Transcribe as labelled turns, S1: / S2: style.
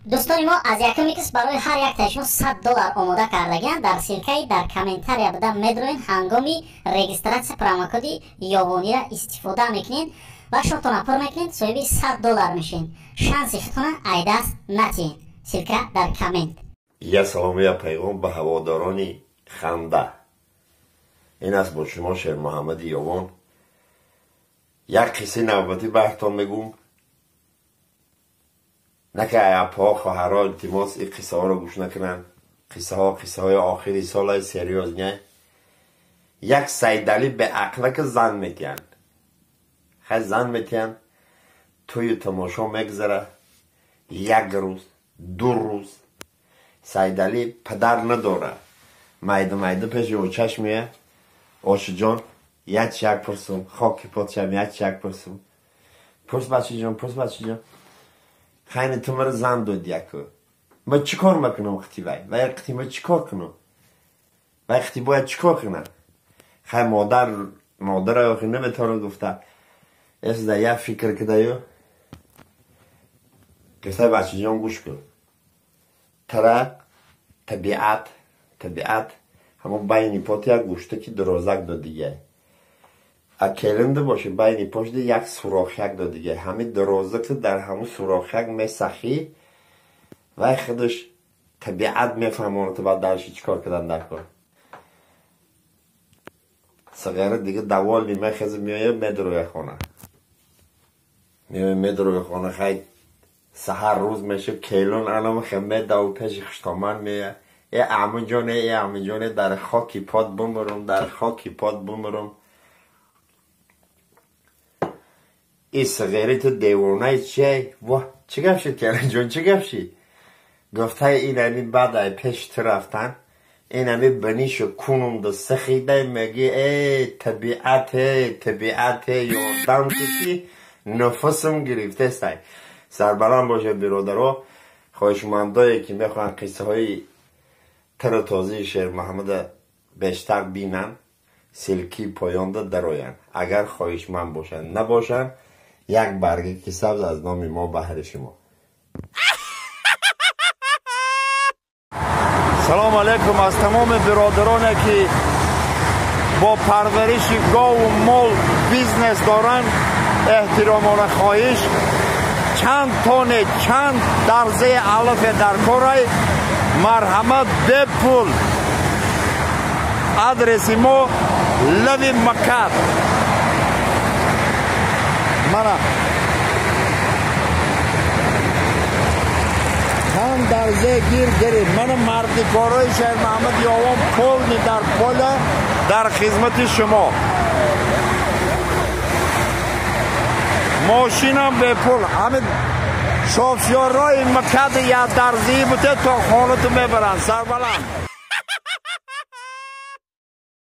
S1: Дӯстони мо аз якуми кис барои ҳар яктаи шумо $100 омода кардагианд. Дар ссылкаи дар комментария буда медроен, ҳангоми регистрация промокоди Ёвонира истифода мекунед ва шотона пур мекунед, соҳиби $100 мешед. Шанси худтона айдаст натиҳед. Ссылка дар коммент.
S2: Я салом, я пайғом ба ҳаводорони ханда. Ин аст бо шумо Шермуҳаммади Ёвон. Як қиссаи навбатӣ баҳтон мегӯм. На ки апҳо, хоҳарҳо, илтимос, ин қиссаҳоро гӯш накунанд. Қиссаҳо қиссаҳои охири солаи серьёзня. Як Сайдалӣ беақлака зан метиҳанд. Хай зан метиҳанд, тӯю тамошо мегзара. Як рӯз, ду рӯз Сайдалӣ падар надора. Майда майда пеши очаш мея. Ошиҷон, як чияк пурсум, хоки подшам, як чияк пурсум. Пурс бачаҷон, пурс бачаҷон. Хайни ту маро зан дод яку. Ма чӣ кор мекунам қити вай? Вай қити ма чӣ кор кунам? Вай қити бояд чӣ кор кунам? Хай модар, модара охи наметавонад гуфта. Эсда як фикр кидаю. Гуфта бачаҷон гӯш кун. Тара табиат, табиат ҳамон байни пот як гӯштаки дурозак дод дига. А келинда боше байни пошда як сурохяк дод дига. Ҳамин дурозаки дар ҳамун сурохяк месахӣ, вай худаш табиат мефаҳмонад баъд дарши чӣ кор кардан дар кор. Сиғара дига даволи мехеза меоя медуроя хона. Меоя медуроя хона, хай саҳар рӯз мешуд, келун анам хе медаву пеши хуштоман меоя. Э амуҷоне, э амуҷоне, дар хоки пот бумурум, дар хоки пот бумурум. И сиғери ту девонаи чиай? Воҳ, чӣ гап шид, келинҷон, чӣ гап шид? Гуфтаи ин ами баъд ай пеши ту рафтан, ин ами бинишу кунумда сихидай, меги э табиат, э табиат, э ёрдам ту ки нуфусм гирифтестай. Сарбаланд бошед биродаро, хоҳишмандое ки мехоҳанд қиссаҳои тару тозаи Шермуҳаммада бештар бинанд, ссылки поёнда дароянд. Агар хоҳишманд бошанд, набошанд, як баргаки сабз аз номи мо баҳри шумо.
S3: Салом алейкум аз тамоми биродароне ки бо парвариши гову мол бизнес доранд, эҳтиромона хоҳиш, чанд тоне, чанд дарзаи алафе дар корай, марҳамат бепул. Адреси мо лави Макат. Мана чанд дарзе гир гирид. Мана мардикорои Шермуҳаммад Ёвон полни дар поля дар хизмати шумо. Мошинам бепул. Ҳамин шофёрҳои Макади як дарзии буте то хонату мебаранд. Сарбаланд.